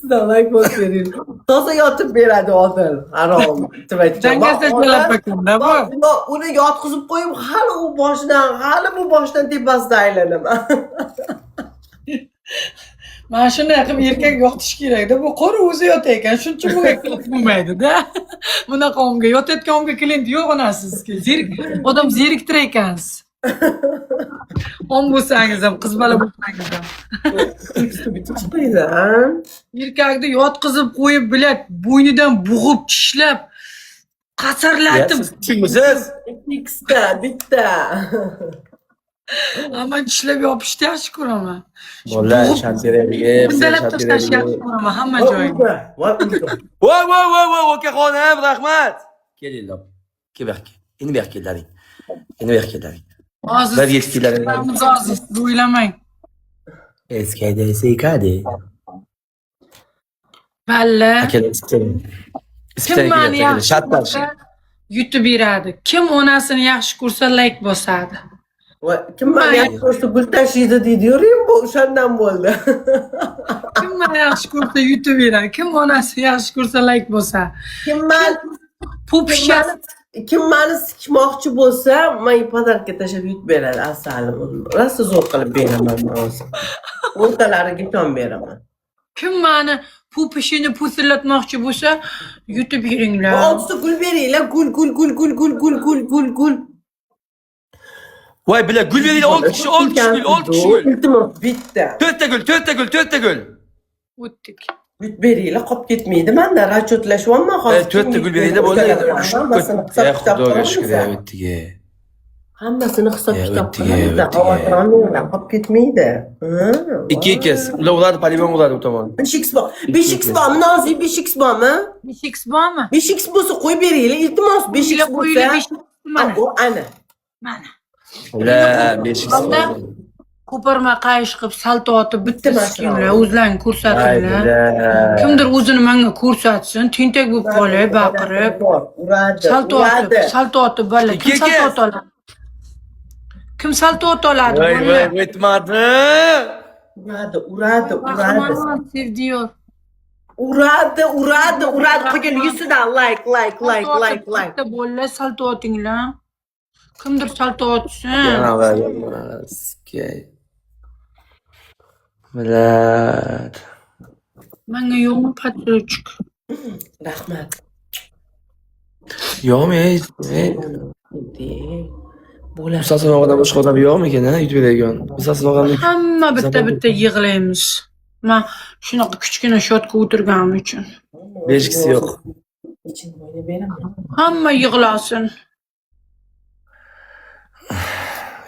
Sizdan layk bosib bering. Toza yotib beradi Odil. Harom. Dangasa jalab ekanda bu. Uni yotqizib qo'yib, hali u boshidan, hali bu boshidan tepasida aylanaman. Mana shunday qilib erkak yotish kerakda. Bu qora o'zi yotar ekan. Shuncha bunga klient bo'lmaydi-da. Bunaqa omga yotayotgan omga klient yo'q onasi sizga. Zerik odam zeriktirar ekansiz. Om bo'lsangiz ham, qiz bola bo'lsangiz ham. Chiqmaydi, ha? Erkakni yotqizib qo'yib, блядь, bo'ynidan bo'g'ib, tishlab, qasarlatib, Kimsiz? Ikkita, bitta. Ammo tishlab yopishni yaxshi ko'raman. Bolalar shart beraylik, Bundalab shart tashlashni yaxshi beraylik. ko'raman hamma joyini. Voy urdi. Voy voy voy voy, okaxonim, rahmat. Kelinglar. Kel bu yoqqa. Endi bu yoqqa kellaring. Endi bu yoqqa kellaring. Hozir Bir yetkilaring. hozir siz o'ylamang. Eskayda sekadi. Balla. Akalar, Kim mani yaxshi Shartlar. ko'rsa yutib beradi. Kim onasini yaxshi ko'rsa layk bosadi. Voy, kim mani yaxshi ko'rsa gul tashiydi deydi, bu o'shandan bo'ldi. Kim mani yaxshi ko'rsa yutib beradi. Kim onasini yaxshi ko'rsa layk bosadi. Kim mani Po'pishasi kim mani sikmoqchi bo'lsa, men подарка tashlab yutib beradi asalim. Rosa zo'r qilib beraman men o'zim. O'rtalariga tom beraman. Kim mani po'pishini po'sillatmoqchi bo'lsa yutib beringlar. Oltita gul beringlar, gul gul gul gul gul gul gul gul gul. Voy bila gul beringlar, 10 kishi, 10 kishi gul, 10 kishi gul. Iltimos, bitta. 4 ta gul, 4 ta gul, 4 ta gul. O'tdik. Yutib beringlar, qolib ketmaydi. Manda расчёт lashyapman hozir. 4 ta gul beringlar bo'ldi. Hammasini hisob kitob Xudoga shukr, qilamiz. o'tdik. Hammasini hisob kitob O'tdik, qilamiz. o'tdik. Xavotir olmanglar, qolib ketmaydi. 2 2. Ular uradi, polibon uradi u tomon. 5x bor. 5x bormi? Nozik, 5x bormi? 5x bormi? 5x bo'lsa qo'yib beringlar, iltimos, 5x Qo'yinglar, bo'lsa. 5x mana. O ana. Mana. Ular 5x. Onda ko'pirma qayish qilib salto otib bitta Bitta sikinglar, o'zlaring ko'rsatinglar. Kimdir o'zini menga ko'rsatsin, tentak bo'lib qolay, baqirib. Bor, uradi. Salto otib, Uradi. salto otib balla. Kim Ikki salto ikki. ota oladi? Kim salto ota oladi? Voy Bolalar? voy, o'tmadi. Uradi, uradi, uradi. Qahramonman, sevdiyor. Uradi, uradi, uradi. Qolgan yuzidan like, like, like, like, like. Bitta bolalar salto otinglar. Kimdir salto otsin. Yana. Millat. Menga yo'qmi поцелуйчик? Rahmat. Yo'qmi hech? Bo'ladi. Musalsal og'adan boshqa odam yo'qmikan, ha, yutib beradigan? Musalsal og'amni Hamma bitta bitta yig'laymiz. Man shunaqa kichkina счёт ga o'tirganim uchun. 5 kisi yo'q. Ichini o'ynab beraman. Hamma yig'lasin.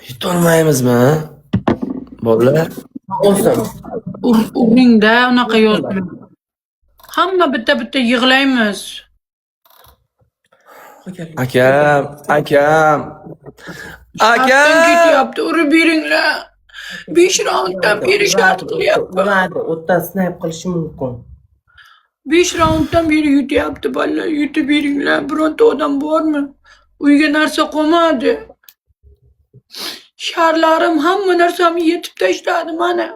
Yutolmaymizmi? Bolalar. O'zim. Uringda unaqa yozma. Hamma bitta bitta yig'laymiz. Akam, akam. Shartdan Akam! ketyapti, urib beringlar. 5 raunddan beri shart qilyapti. Uradi, o'tdan snayp qilishi mumkin. 5 raunddan beri yutyapti bolalar, yutib beringlar. Bironta odam bormi? Uyga narsa qolmadi. Sharlarim, hamma narsamni yetib tashladi mana.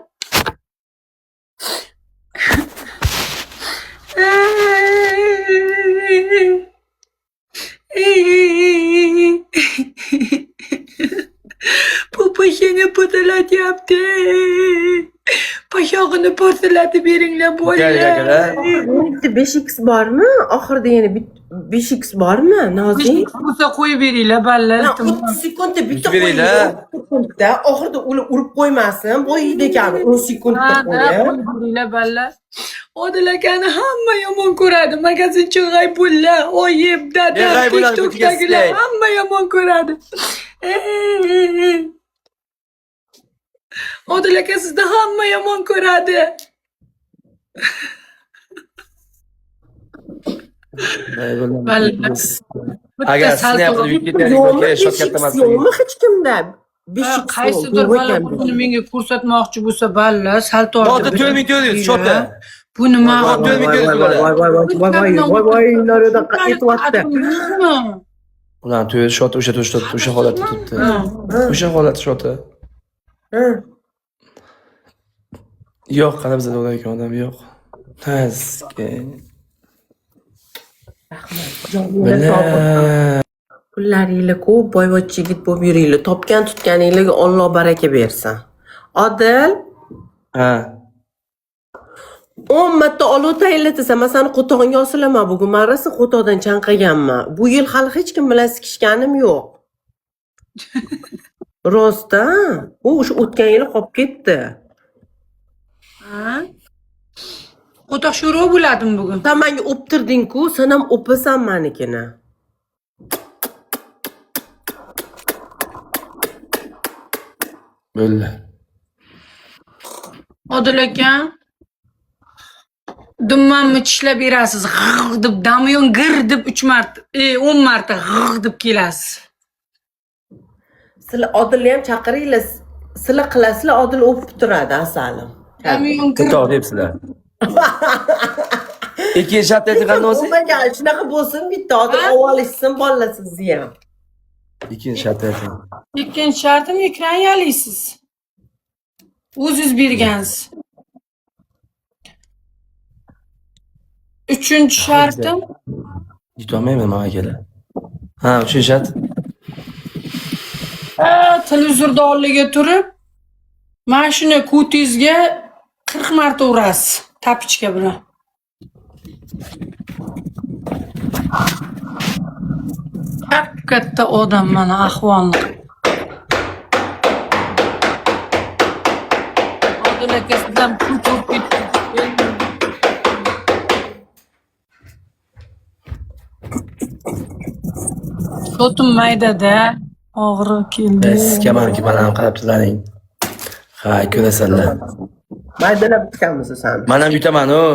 Po'pishini po'tilatyapti. Pashog'ini porsilatib beringlar Gel, gel, bolalar. Bitta 5x bormi? Oxirida yana 5x bormi? Nozik? Bo'lsa qo'yib beringlar bolalar. Ha, 30 sekundda bitta Yutib beringlar. qo'ying. 30 sekundda oxirida ular urib qo'ymasin. Boyida ekan 10 sekundda Ha, da, qo'yib. qo'yib beringlar bolalar. Odil akani hamma yomon ko'radi. Magazinchi G'aybulla, oyim, dadam, Ne G'aybulla, TikTokdagilar bu hamma yomon ko'radi. Odil aka sizni hamma yomon ko'radi. Bolalar. Bitta Agar salto snap qilib yutib ketaylik, Yo'qmi aka, shot 5x katta emas. yo'qmi hech kimda? 5x Qaysidir yo'q bola ekan. o'zini menga ko'rsatmoqchi bo'lsa, bolalar salto Shoti otib 4400, shoti. Bu nima? Voy, voy, Voy voy voy voy voy voy voy naryoqda aytyapti. Ulan to'y shoti o'sha to'y shoti o'sha holatda turibdi. O'sha holat shoti. Ha. Yo'q, qani bizada ular odam yo'q. Sizga. Rahmat. Joninglar sog' bo'lsin. Pullaringlar ko'p, boyvachcha yigit bo'lib yuringlar. Topgan tutganinglarga Alloh baraka bersin. Odil, Ha. 10 marta olov tayinlatasa, man sani qo'tog'ingga osilaman bugun. Man rosa qo'toqdan chanqaganman. Bu yil hali hech kim bilan sikishganim yo'q. Rostdan, u o'sha o'tgan yili qolib ketdi. Ha? Qo'toq sho'rva bo'ladimi bugun? Sen menga o'ptirding-ku, sen ham o'pasan manikini. Bo'ldi. Odil aka, dummamni tishlab berasiz. G'ig' deb damiyon gir deb 3 marta, 10 marta g'ig' deb kelasiz. Sizlar Odilni ham chaqiringlar. Sizlar qilasizlar, Odil o'pib turadi asalim. Damiyon gir. Qo'toq debsizlar. Ikkinchi shart aytgan bo'lsa, Bo'lmagan, shunaqa bo'lsin bitta Odil avval ichsin bolalar sizni ham. ikkinchi shart ayting. Ikkinchi shartim ekran yalaysiz. O'zingiz bergansiz. Uchinchi shartim Yutolmayman man akalar. Ha, uchinchi shart. Televizorda oldiga turib, mana shuni ko'tingizga 40 marta urasiz tapichka bilan. Kap katta odam mana ahvolni. Odil aka sizdan pul ko'p ketdi. So'tim maydada og'riq keldi. Sizga man ham qarab turaring. Ha, ko'rasanlar. Maydalab bitganmiz san. Man ham yutaman u.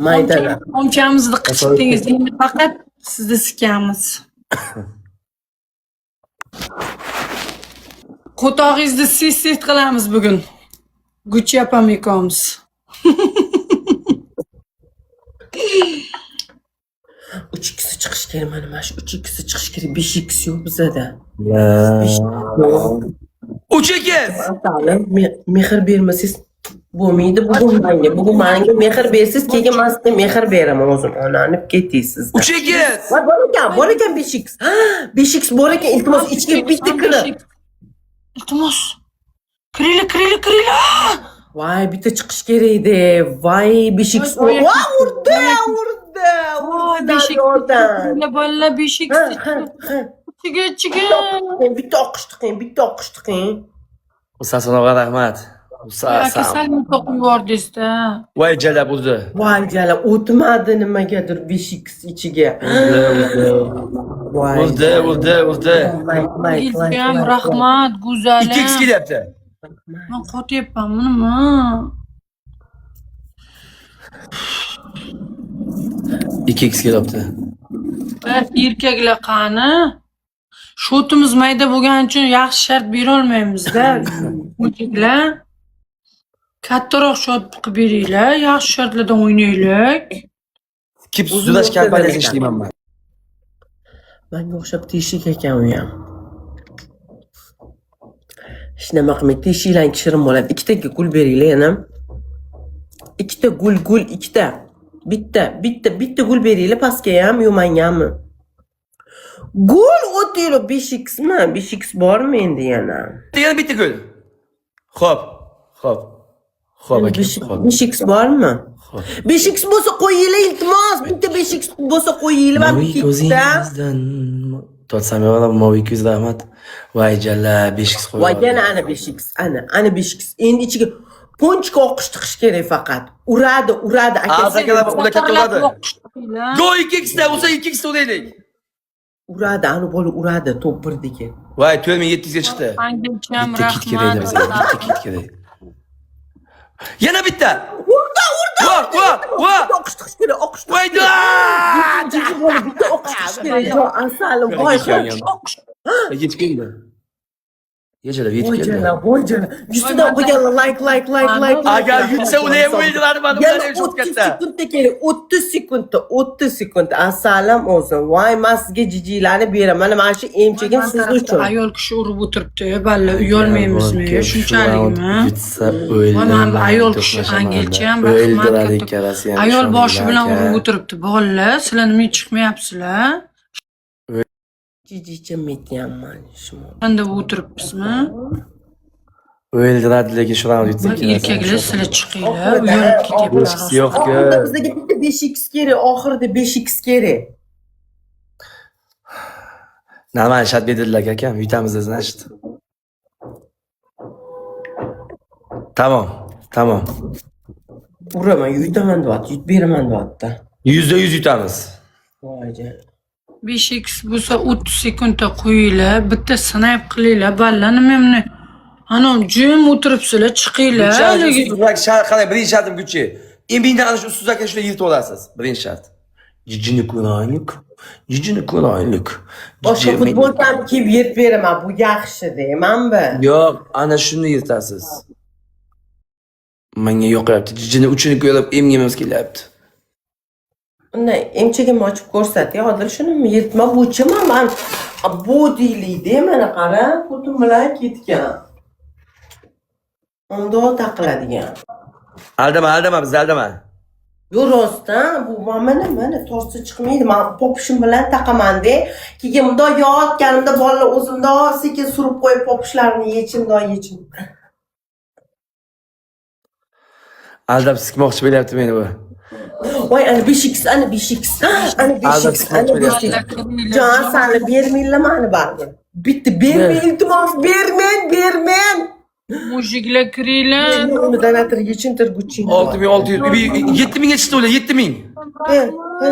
Maydalab. Omchamizni qichitdingiz, endi faqat sizni sikamiz. Qo'tog'ingizni sest qilamiz bugun. Guchi opam ikkovimiz. Uch ikkisi chiqish kerak mana shu uch ikkisi chiqish kerak, besh ikkisi yo'q bizada. Uch ikki. Asalim, mehr bermasangiz bo'lmaydi bugun menga. Bugun menga mehr bersangiz, keyin man sizga mehr beraman o'zim. Onanib ketasiz. Uch ikki. Voy, bor ekan, bor ekan 5x. 5x bor ekan, iltimos ichga bitta kirib. Iltimos. Kiringlar, kiringlar, kiringlar. Voy, bitta chiqish kerak edi. Voy, 5x. Voy, Voy, urdi, urdi. Voy, Urdi 5x. yordam. Kiringlar, bolalar 5x. Ha, ha, ha. Ichiga, ichiga. Bitta oqish tiqing, bitta oqish tiqing. Usasan og'a rahmat. Aka Usasan. sal to'qib yubordingiz-da. Voy jalab urdi. Voy, jala o'tmadi nimagadir 5x ichiga. Urdi, urdi. Voy. Urdi, urdi, urdi. Layk, layk, layk. Ilkam rahmat, go'zalim. 2x kelyapti. Men qotyapmanmi nima? Ikki x kelyapti. Erkaklar qani? Shotimiz mayda bo'lgani uchun yaxshi shart bera olmaymiz-da. Erkaklar kattaroq shot qilib beringlar, yaxshi shartlardan o'ynaylik. Kip sudash kompaniyasida ishlayman man. Manga o'xshab teshik ekan u ham. Hech nima qilmaydi, teshiklarning shirin bo'ladi. Ikkita gul beringlar yana. Ikkita gul, gul, ikkita. Bitta, bitta, bitta gul beringlar pastga ham, yo mangami? Gul o'tinglar 5x mi? 5x bormi endi yana? Yana bitta gul. Xo'p, xo'p. Xo'p aka, xo'p. 5x bormi? Xo'p. 5x bo'lsa qo'yinglar iltimos. Bitta 5x bo'lsa qo'yinglar, va Moviy bitta. ko'zingizdan Totsam yo'q, moviy ko'z rahmat. Voy jalla 5x qo'yib. Voy yana ana 5x, ana, ana 5x. Endi ichiga пончик oqish tiqish kerak faqat. Uradi, uradi aka. Akalar ular katta uradi. O'qishdilar. Go 2x da, o'sa 2x da uraylik. Uradi, ani bola uradi top birdagi. Voy 4700 ga chiqdi. Angelcham Bitta kit kerak edi rahmat. bizga, bitta kit kerak. Yana bitta. Urdi, urdi. Va, va, va. Bitta oqish tiqish kerak, oqish Voy tiqish kerak. Jiji bola bitta oqish tiqish kerak. Jo, asalim, voy. Ikkinchi keldi. Yechilib yetib keldi. Voy voy jala. Yuztadan qo'yganlar like like like like. Agar yutsa ular ham o'ldiradi mani, ular Yana ham shok 30 katta. Sekundda kerak. 30 sekundda, 30 sekund. Assalam olsin. Voy, men sizga jijilarni beraman. Mana mana shu emchagim siz uchun. Ayol kishi urib o'tiribdi, balla uyalmaymizmi? Shunchalikmi? Yutsa Voy, mana bu o'ldiradi. ayol kishi angelchi ham rahmat O'ldiradi katta. ikkalasi ham. Ayol boshi bilan aka. urib o'tiribdi. Bolalar, sizlar nima chiqmayapsizlar? Jijicha metyapman shu. Qanday o'tiribsizmi? O'ldiradi lekin shu raund yutsa Voy, ikkalasi ham erkaklar, shok. sizlar chiqinglar, uyalib ketyaptilar. Boshqasi yo'q-ku. Oxirida bizga bitta 5x kerak, oxirida 5x kerak. Нормально shart berdilar akam, yutamiz, значит. Tamom, tamom. Uraman, yutaman deyapti, yutib beraman deyapti. 100% yutamiz. Voy jala. 5x bo'lsa 30 sekundda qo'yinglar, bitta snayp qilinglar, balla nima buni? Anom jim o'tiribsizlar, chiqinglar. Usuzak shart qalay, birinchi shartim Gucci. Emingdan ana shu usuzakka shunday yirtib olasiz. Birinchi shart. Jijini ko'raylik. Jijini ko'raylik. Boshqa futbolkam kiyib yirib beraman, bu yaxshi deymanmi? Yo'q, ana shuni yirtasiz. Menga yoqyapti. Jijini uchini ko'rib emgimiz kelyapti. Unda emchagimni ochib ko'rsat, ya Odil, shuni yirtma, buchimi man bu deylikda, mana qara, putim bilan ketgan. Undoq taqiladigan. Aldama, aldama, bizni aldama. Yo rostdan bu mana mana tortsa chiqmaydi. Men popishim bilan taqaman-da. Keyin bundoq yotganimda bolalar o'zimda sekin surib qo'yib popishlarini yechimdoq yechim. Aldab sikmoqchi bo'lyapti meni bu. Voy, ana 5x, ana 5x, ana 5x, ana 5x. Jon sani bermanglar mani baribir. Bitta bermang, iltimos, bermang, bermang. Мужик lar kiringlar. Uni donator yechintir Gucci. 6600, 7000 ga chiqdi ular, 7000. Ha, ha.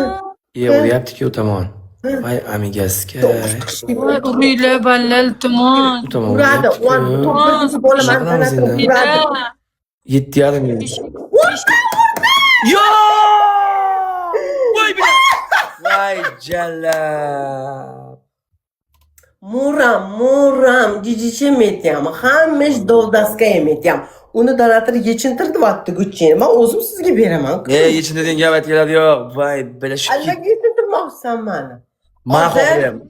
E, uryapti-ku u tomon. Voy, amigaska. Voy, uringlar balla, iltimos. U tomon Uradi, uryapti-ku. birinchi bola mani Nima qilamiz donator endi? uradi. 7,5 ming. Yo! Voy bila! Voy jalab. Muram, muram, jijicha metyam, hamma ish dovdaska metyam. Uni donator yechintir deyapti Gucci. Men o'zim sizga beraman. E, yechinadigan gap aytganlar yo'q. Voy bila shu. Nimaga yechintirmoqchisan mani? Man Odil. xohlayapman.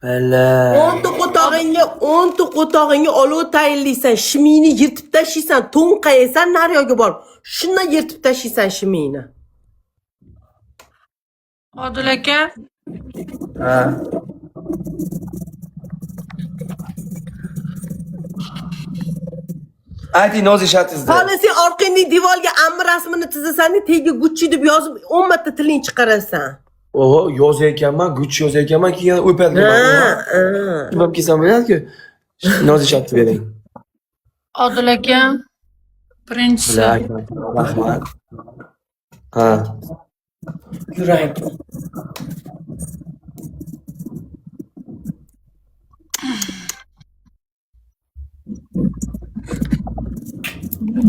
Bila. O'nta qo'tog'ingga, o'nta qo'tog'ingga olov tayinlaysan, shimingni yirtib tashlaysan, to'nqayasan naryoqqa borib. Shundan yirtib tashlaysan shimingni. Odil aka, Ha. Ayting nozik shartingizni. Hozir sen orqangdagi devorga ammi rasmini chizasan, tegi Gucci deb yozib 10 marta tiling chiqarasan. Oho, yozayotganman, Gucci yozayotganman, keyin o'padi. Ha, ha. Kim kelsam bo'ladi-ku. Nozik shartni bering. Odil aka, birinchisi Bila, rahmat. Ha. Yurak.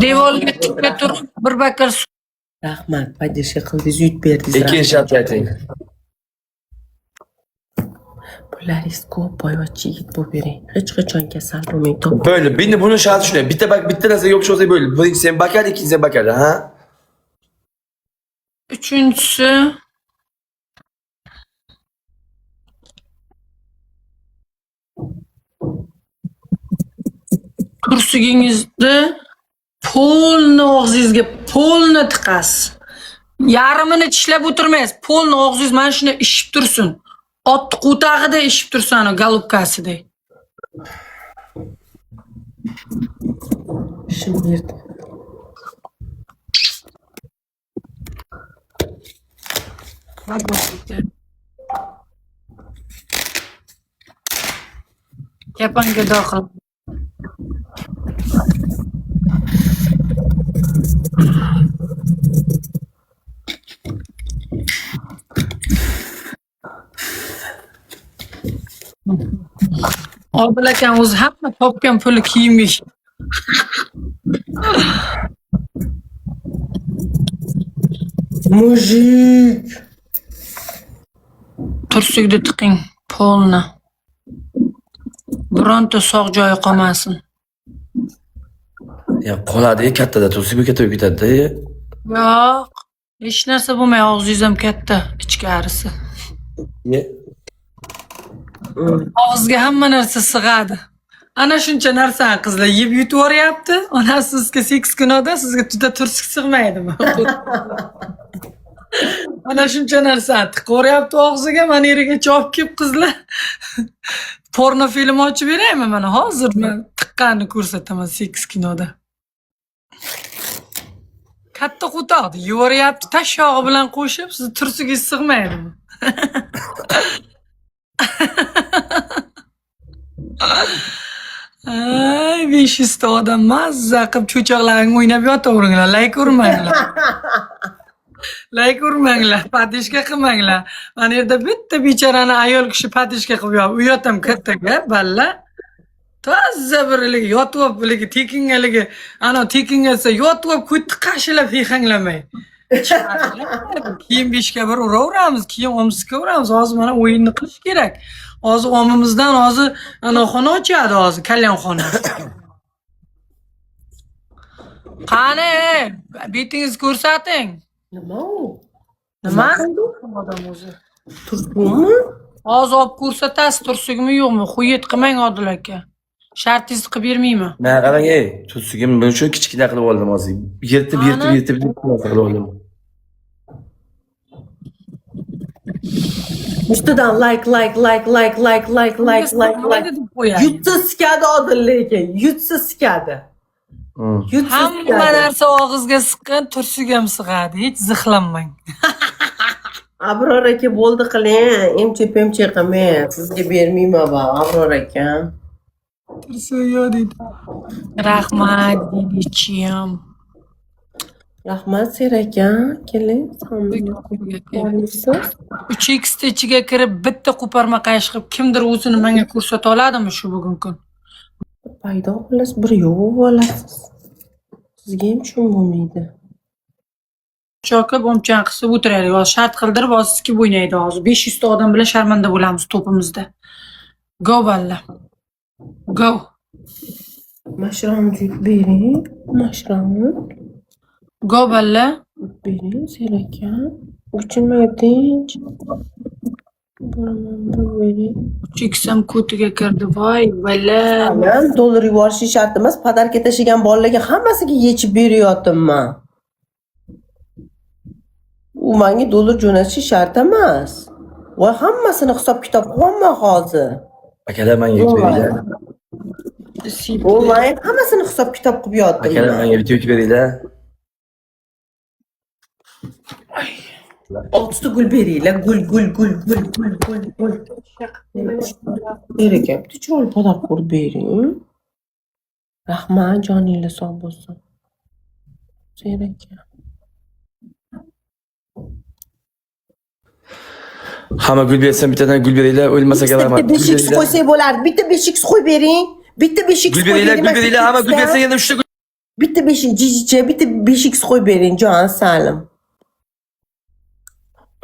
Devorga tikka turib bir bakal suv Rahmat, поддержка qildingiz, yutib berdingiz. Ikkinchi shartni ayting. Pullaringiz ko'p, boyvachcha yigit bo'lib bering. Hech qachon kasal bo'lmang. Top. Bo'ldi. Bitta buni sharti shunday. Bitta bak bitta narsaga yopishib olsak bo'ldi. Birinchisi ham bakal, ikkinchisi ham bakal, ha? Uchinchisi tursugingizni polni og'zingizga polni tiqasiz. Yarmini tishlab o'tirmaysiz. Polni og'zingiz mana shuni ishib tursin. Ot qo'tag'ida ishib tursin, ana голубка sidek. Shim berdi. Yapanga daxil. Odil akam o'zi hamma topgan puli kiyimga. Мужик. Tursukni tiqing polni. Bironta sog' joyi qolmasin. Ya qoladi, kattada tursa bu katta bo'lib ketadi. Yo'q. Hech narsa bo'lmay, og'zingiz ham katta, ichkarisi. Ye. Og'izga hamma narsa sig'adi. Ana shuncha narsani qizlar yeb yutib yuboryapti. Onasi sizga 8 kunida sizga juda tursik sig'maydimi? Ana shuncha narsani tiqib yuboryapti og'ziga, mana yeriga chopib kelib qizlar. Porno film ochib beraymi mana hozir men tiqqanini ko'rsataman 8 kinoda. Katta qo'toqni yuboryapti, tashog'i bilan qo'shib, sizni tursigingiz sig'maydimi? Ay, 500 ta odam mazza qilib cho'choqlaring o'ynab yotaveringlar, layk urmanglar. Layk urmanglar, patishka qilmanglar. Mana yerda bitta bechorani ayol kishi patishka qilib yotib, uyat ham katta gap, balla. Toza bir haligi yotib olib, haligi tekinga haligi, ana tekinga desa yotib olib ko'tni qashilab hexanglamay. Keyin 5 ga 1 uraveramiz, keyin omizga uramiz. Hozir mana o'yinni qilish kerak. Hozir omimizdan hozir ana xona ochadi hozir, kalyanxona. Qani, betingizni ko'rsating. Nima u? Nima? Odam o'zi. Tursunmi? Hozir olib ko'rsatasiz, tursigimi yo'qmi? Xuyet qilmang Odil aka. Shartingizni qilib bermayman. Men qarang, ey, tursigim buning uchun kichkina qilib oldim hozir. Yirtib, yirtib, yirtib, yirtib qilib oldim. Ustidan like like like like like like like like like. Deb qo'yadi. Yutsa sikadi Odil lekin, yutsa sikadi. Yutsa Hamma sikadi. narsa og'izga siqqan, tursik ham sig'adi. Hech zihlanmang. Abror aka bo'ldi qiling, emchi pemchi qilmang. Sizga bermayman ba, Abror aka. Tursik yo'q deydi. Rahmat, dedichim. Rahmat Ser aka, keling. Olibsiz. 3x ichiga kirib bitta qo'parma qayish qilib kimdir o'zini menga ko'rsata oladimi shu bugun kun? Paydo bo'lasiz, bir yo'q bo'lasiz. Sizga ham tushun bo'lmaydi. Chokib, o'mchan qisib o'tiraylik. Hozir shart qildirib, hozir sikib o'ynaydi hozir. 500 ta odam bilan sharmanda bo'lamiz to'pimizda. Go balla. Go. Mashramni yutib bering. Mashramni Go balla. yutib bering, Ser aka. Uchinma tinch. Boraman, bir bering. 3x ham ko'tiga kirdi. Voy balla. Man dollar yuborishi shart emas, podarka tashlagan bolalarga hammasiga yechib beryapman. U menga dollar jo'natishi shart emas. Voy, hammasini hisob kitob qilyapman hozir. Akalar menga yutib beringlar. U men hammasini hisob kitob qilib yotdim. Akalar menga bitta yutib beringlar. 6 ta gul beringlar. Gul gul gul gul gul gul gul. Beraka, bitta chiroyli podarka ko'rib bering. Rahmat, joninglar sog' bo'lsin. Seraka. Hamma gul bersin, bittadan gul beringlar, o'lmasa Bitta rahmat. Gul 5x beringlar. qo'ysak bo'lardi. Bitta 5x qo'yib bering. Bitta 5x Gul qo'yib beringlar, bering. gul beringlar, hamma gul bersa yana 3 ta gul. Bitta 5x jijicha, bitta 5x qo'yib bering, jon salim.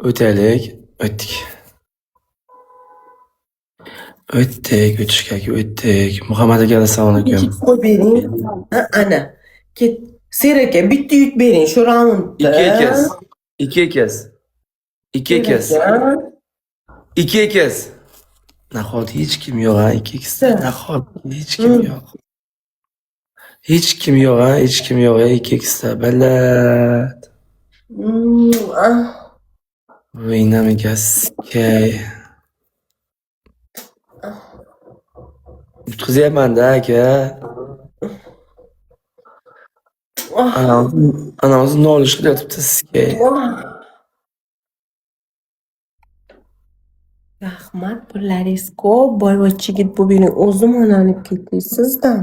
O'taylik, o'tdik. O'tdik, o'tishga o'tdik. Muhammad aka assalomu alaykum. 5x qo'yib bering. Ha, ana. Ket. Seraka, bitta yut bering shu raundda. 2 kez. 2 kez. 2 kez. 2 kez. Nahot hech kim yo'q ha, 2 kez. Nahot hech kim yo'q. Hech kim yo'q ha, hech kim yo'q 2 kizda. Balat. Voynamigaskay. Yutqizyapman-da aka. Anamiz nolish qilyotibdi sizga. Rahmat, pullaringiz ko'p, boyvachcha yigit bo'lib meni o'zim onanib ketdingiz sizdan.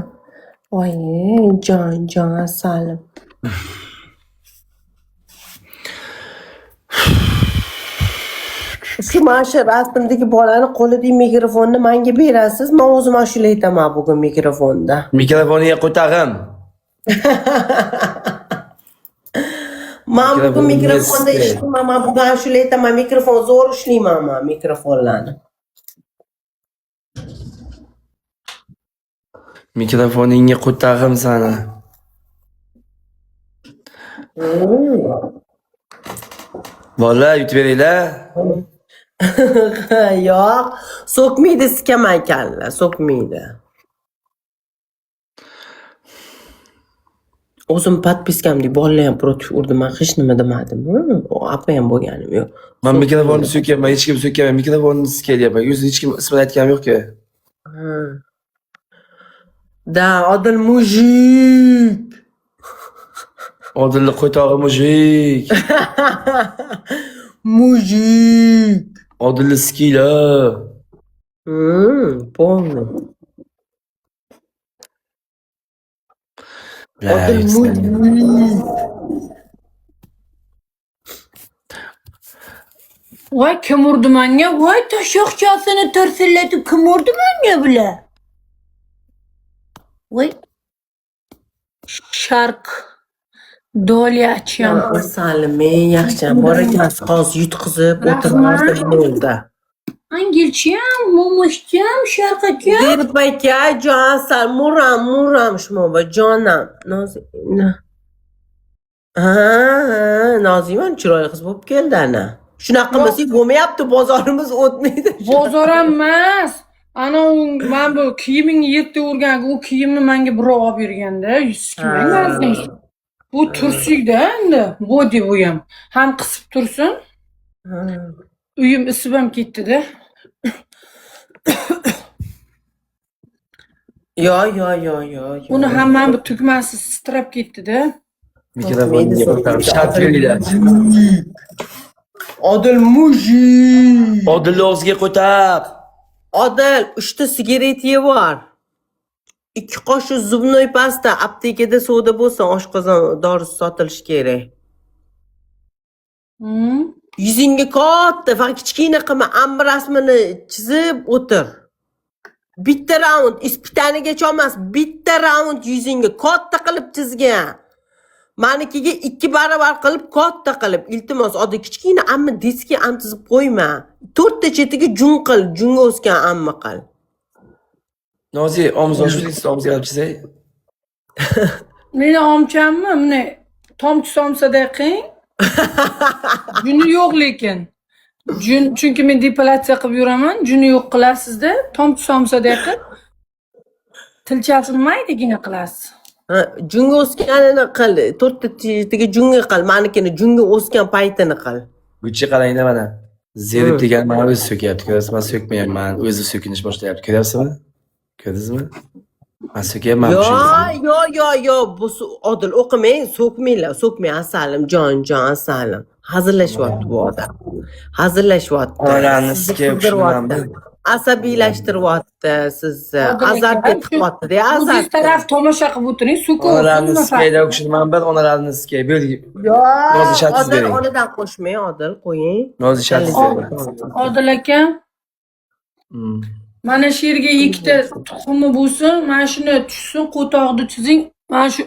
Voy, jon, jon asalim. Shu mana shu rasmdagi bolani qo'lidagi mikrofonni menga berasiz, men o'zim ashula aytaman bugun mikrofonda. Mikrofonni qo'tag'im. Men bugun mikrofonda ishlayman, men bugun ashula aytaman, mikrofon zo'r ushlayman men mikrofonlarni. Mikrofoningga qo'tag'im sani. Bolalar, yutib beringlar. Yo'q, so'kmaydi sikamaykanlar, so'kmaydi. O'zim подписка mdek bolalar ham против urdi, man hech nima demadim. Apa ham bo'lganim yo'q. Man mikrofonni so'kyapman, hech kim so'kyapman. Mikrofonni sizga deyapman. O'zi hech kim ismini aytganim yo'q-ku. Ha. Да, Odil мужик. Odilni qo'tog'i мужик. Мужик. Odilni skiylar. Полный. Odil мужик. Voy, kim urdi menga? Voy, toshoqchasini tirsillatib kim urdi menga bular? Voy. Shark. Dolyacham. Asalim, men yaxshi bor ekansiz, hozir yutqizib o'tirmasa bo'ldi. Angelcham, momoshcham, sharqacham. Zerbak aka, jon asal, muram, muram shumova, jonam. Nozi. Ha, Nozima chiroyli qiz bo'lib keldi ana. Shunaqa qilmasak bo'lmayapti, bozorimiz o'tmaydi. Bozor ham emas. Ana u men bu kiyimingni yirtib urgan, u kiyimni menga birov olib berganda, sikmang. Bu tursikda endi, body bu ham. Ham qisib tursin. Uyim isib ham ketdi-da. Yo, yo, yo, yo, yo. Uni ham mana bu tugmasi titrab ketdi-da. Mikrofonga qo'tag'im. Shart beringlar. Odil мужик. Odilni og'ziga qo'taq. Odil 3 ta sigaret yevor. 2 qoshiq зубной pasta aptekada savdo bo'lsin, oshqozon dorisi sotilishi kerak. Yuzingga katta, faqat kichkina qilma, amma rasmini chizib o'tir. Bitta raund, ispitanigacha emas, bitta raund yuzingga katta qilib chizgan. Manikiga 2 barobar qilib, katta qilib, iltimos, oddiy kichkina amma diski am chizib qo'yma. 4 ta chetiga jun qil, junga o'sgan amma qil. Nozi, omz ochib, omzga olib chizay. Meni omchammi? Buni tomchi somsaday qiling. Juni yo'q lekin. Jun, chunki men depilatsiya qilib yuraman, juni yo'q qilasizda, tomchi somsaday qilib tilchasini maydagina qilasiz. Ha, junga o'sganini qil, 4 ta chetiga junga qil, manikini junga o'sgan paytini qil. Gucci qarangda mana. Zerib degan mana o'zi so'kyapti, ko'rasizmi? Men so'kmayapman, o'zi so'kinish boshlayapti. Ko'ryapsizmi? Ko'rdingizmi? Men so'kyapman. Yo, yo, yo, yo, bu Odil o'qimang, so'kmanglar, so'kmang asalim, jon, jon asalim. Hazillashyapti bu odam. Hazillashyapti. Onalarni Sizni sikib qizdiryapti. Asabiylashtiryapti sizni. Azartga tiqyapti-da, O'zingiz azartga. taraf tomosha qilib o'tiring, so'kib Onalarni sikayda o'kshirman bir, onalarni sikay. Bu yerga Yo, Nozi shartsiz Odil bering. onadan qo'shmang, Odil qo'ying. Nozi shartsiz bering. Odil aka, mana shu yerga ikkita tuxumi bo'lsin, mana shuni tushsin, qo'toqni chizing. Mana shu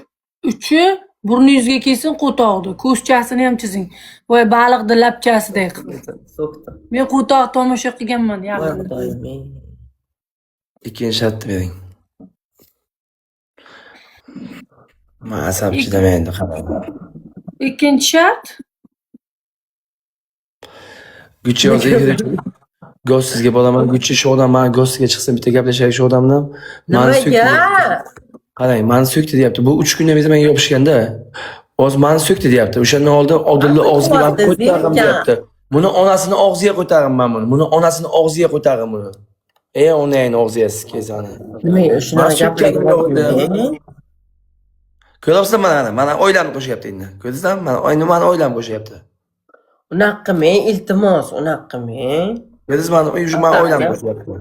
uchi burningizga kelsin qo'toqni, ko'zchasini ham chizing. Voy, baliqni lapchasiday qilib. So'kdim. Men qo'toq tomosha qilganman Voy yaqinda. Xudoyim. Ey. Ikkinchi shartni bering. Men asab chidamaydi, qarang. Ikkinchi shart Gucci yozing. Gossizga boraman. Gucci shu odam mani gossiga chiqsin, bitta gaplashaylik shu odam bilan. Mani so'kdi. Nimaga? Qarang, mani so'kdi deyapti. Bu 3 kundan beri menga yopishganda. Hozir mani so'kdi deyapti. O'shandan oldin Odilni og'ziga man qo'tag'im deyapti. Buni onasini og'ziga qo'tag'im man buni. Buni onasini og'ziga qo'tag'im buni. Ey onangni og'ziga sikesani. Nimaga shunaqa Man so'kkanim gaplar yo'q edi. Ko'ryapsizmi mana mana oilamni qo'shyapti endi. Ko'rdingizmi? Mana endi mani oilam qo'shyapti. Unaqa qilmang, iltimos, unaqa qilmang. Ko'rdingizmi? Mana uy mani oilam qo'shyapti.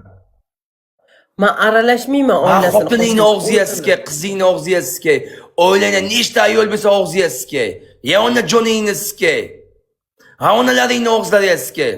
Man aralashmayman Ha, oilasini. xotiningni og'ziga sikay, qizingni og'ziga sikay. Oilangda nechta ayol bo'lsa og'ziga sikay. Ya ona joningni sikay. Ha, onalaringni og'zlariga sikay.